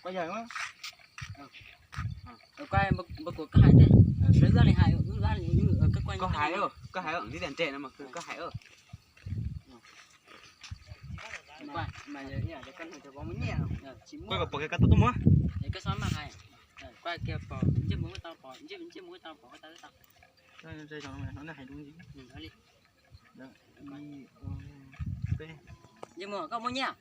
Koj yog, koj hais, koj hais, koj hais, koj hais, koj pom kiag koj tuaj tuaj mus. Ntsej muag, koj muaj nyiaj?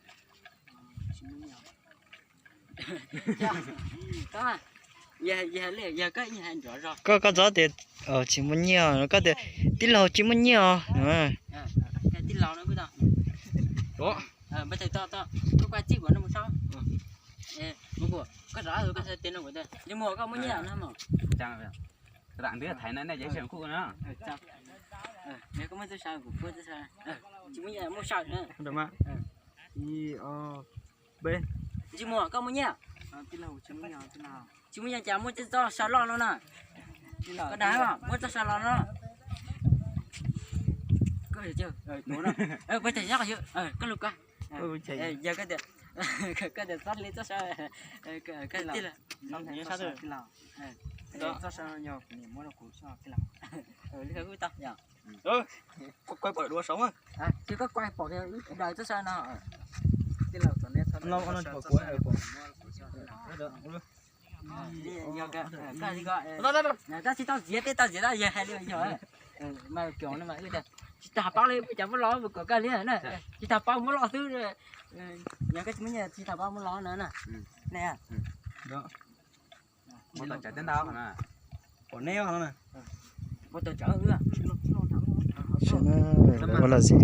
Koj, koj txhob tias tsis muaj nyiaj, koj tias tij laug tsis muaj nyiaj os. Tij laug no, koj, koj txij kuv no mus saib. Koj, koj muaj nyiaj no mog? Koj muaj txoj saw, kuv kuj txoj saw. Tsis muaj nyiaj, muaj saw na. Ntsej muag, koj muaj nyiaj? Tsis muaj nyiaj cas muaj txoj saw loj no na. Koj dag muaj txoj saw loj no. Peb tag nyob qhov, koj lug koj. Yog koj tias, koj tias txhob hle txoj saw, koj tij laug. Li koj kuj tau yom. Koj pom dua saud, koj pom daws txoj saw no. Tij laug, koj tsis tau txiav, peb tau txiav, yog hais li yog mas, tsis tau paub li, cas muab los mus kom koj li na, tsis tau paub muab los xwb. Yog koj tsis muaj nyiaj tsis tau paub muab los na. Pom neb, ua los sim.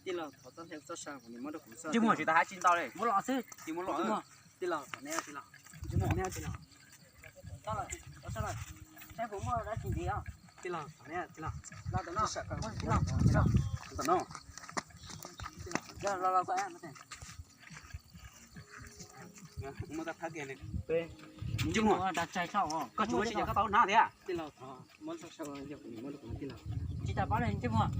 Tij laug, tsis tau hais tsis ntau li, muab los xwb. Tij laug, saib puas muaj dab tsi ntxiv os. Tij laug, los tom no, los los, koj tsis muaj tsis ces koj tau hnav thiab. Tij laug, tsis tau paub li ntsej muag.